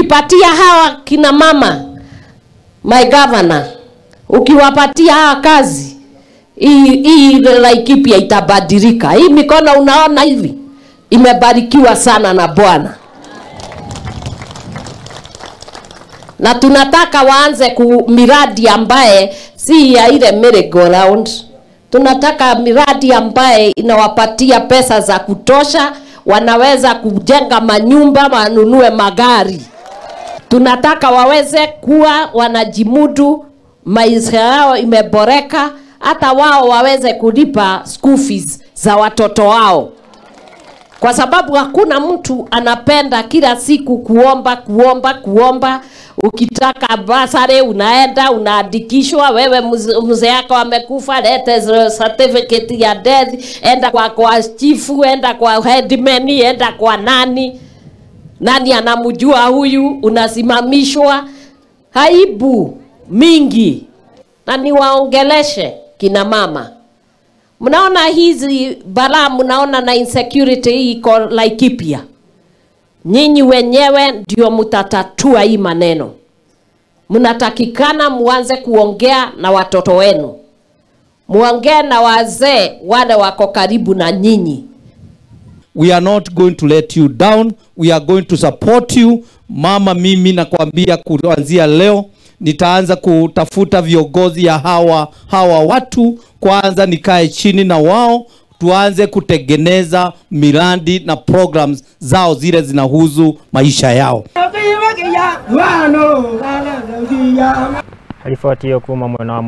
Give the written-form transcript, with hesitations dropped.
Ukipatia hawa kina mama, my governor, ukiwapatia hawa kazi, hii Laikipia itabadilika. Hii mikono unaona hivi imebarikiwa sana na Bwana. Na tunataka waanze miradi ambaye si ya ile merry-go-round. Tunataka miradi ambaye inawapatia pesa za kutosha, wanaweza kujenga manyumba, wanunue magari. Tunataka waweze kuwa wanajimudu, maisha yao imeboreka, hata wao waweze kulipa school fees za watoto wao. Kwa sababu hakuna mtu anapenda kila siku kuomba, kuomba, kuomba. Ukitaka basari unaenda, unaandikishwa, wewe mzee yako amekufa, lete certificate ya death, enda kwa chifu, enda kwa headman, enda kwa nani. Nani anamjua huyu, unasimamishwa. Aibu mingi. Na niwaongeleshe kina mama. Mnaona hizi balaa, mnaona na insecurity hii iko Laikipia. Nyinyi wenyewe ndio mtatatua hii maneno. Mnatakikana muanze kuongea na watoto wenu. Muongee na wazee wale wako karibu na nyinyi. We are not going to let you down. We are going to support you. Mama, mimi nakwambia kuanzia leo nitaanza kutafuta viongozi ya hawa watu. Kwanza nikae chini na wao, tuanze kutengeneza miradi na programs zao zile zinahusu maisha yao. Riboti hiyo kuma mwena wa